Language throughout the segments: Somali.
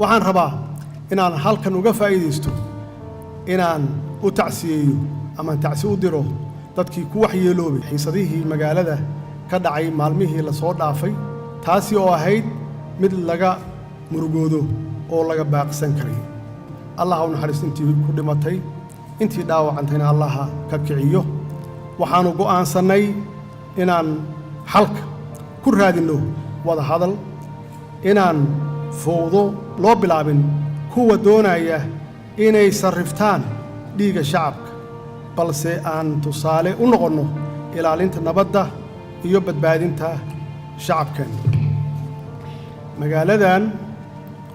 Waxaan rabaa inaan halkan uga faa'iidaysto inaan u tacsiyeeyo amaan tacsi u diro dadkii ku waxyeeloobay xiisadihii magaalada ka dhacay maalmihii la soo dhaafay, taasi oo ahayd mid laga murugoodo oo laga baaqsan karay. Allah ha u naxariisto intii ku dhimatay, intii dhaawacantayna Allaha ka kiciyo. Waxaannu go'aansannay inaan xalka ku raadinno wada hadal, inaan fowdo loo bilaabin kuwa doonaya inay sarriftaan dhiigga shacabka, balse aan tusaale u noqonno ilaalinta nabadda iyo badbaadinta shacabkeenna. Magaaladan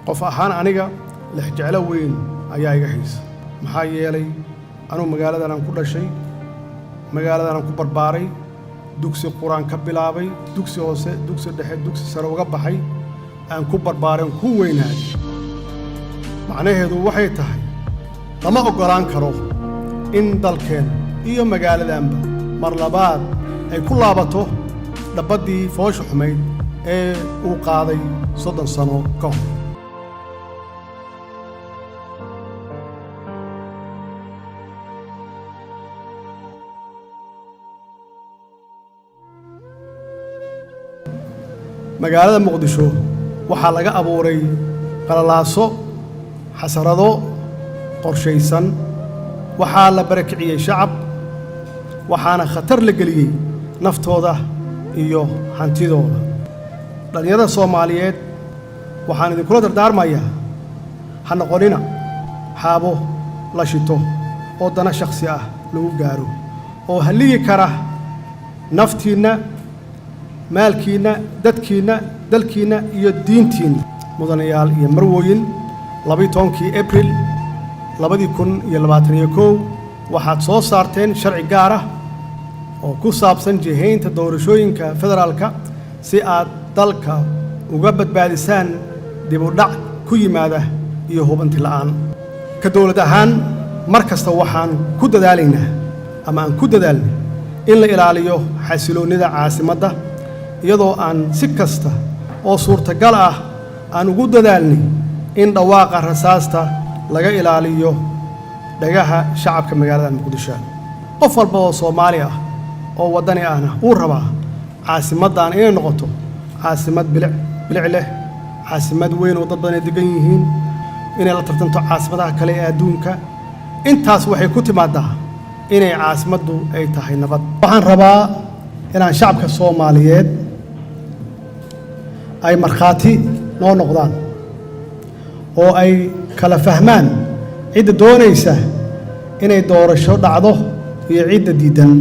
qof ahaan aniga lexjeclo weyn ayaa iga haysa, maxaa yeelay anugu magaaladan aan ku dhashay, magaaladan aan ku barbaaray, dugsi qur-aan ka bilaabay, dugsi hoose, dugsi dhexe, dugsi sare uga baxay, aan ku barbaaray, ku weynaaday. Macnaheedu waxay tahay lama oggolaan karo in dalkeen iyo magaaladanba mar labaad ay ku laabato dhabbaddii foosha xumayd ee uu qaaday 30 sano ka hor. Magaalada Muqdisho waxaa laga abuuray qalalaaso, xasarado qorshaysan, waxaa la barakiciyey shacab, waxaana khatar la geliyey naftooda iyo hantidooda. Dhallinyarada Soomaaliyeed waxaan idinkula dardaarmayaa: ha noqonina xaabo la shito oo dana shakhsi ah lagu gaaro oo halligi kara naftiinna, maalkiinna, dadkiinna, dalkiinna iyo diintiinna. Mudanayaal iyo marwooyin, 12-kii Abril 2021 waxaad soo saarteen sharci gaar ah oo ku saabsan jihaynta doorashooyinka federaalka si aad dalka uga badbaadisaan dib u dhac ku yimaada iyo hubanti la'aan. Ka dowlad ahaan mar kasta waxaan ku dadaalaynaa ama aan ku dadaalnay in la ilaaliyo xasiloonnida caasimadda, iyadoo aan si kasta oo suurtagal ah aan ugu dadaalnay in dhawaaqa rasaasta laga ilaaliyo dhagaha shacabka magaalada Muqdisho. Qof walba oo Soomaali ah oo waddani ahna uu rabaa caasimaddan inay noqoto caasimad bilic bilic leh, caasimad weyn oo dad badan ay degan yihiin, inay la tartanto caasimadaha kale ee adduunka. Intaas waxay ku timaadaa inay caasimaddu ay tahay nabad. Waxaan rabaa inaan shacabka Soomaaliyeed ay markhaati noo noqdaan oo ay kala fahmaan cidda doonaysa inay doorasho dhacdo iyo cidda diiddan.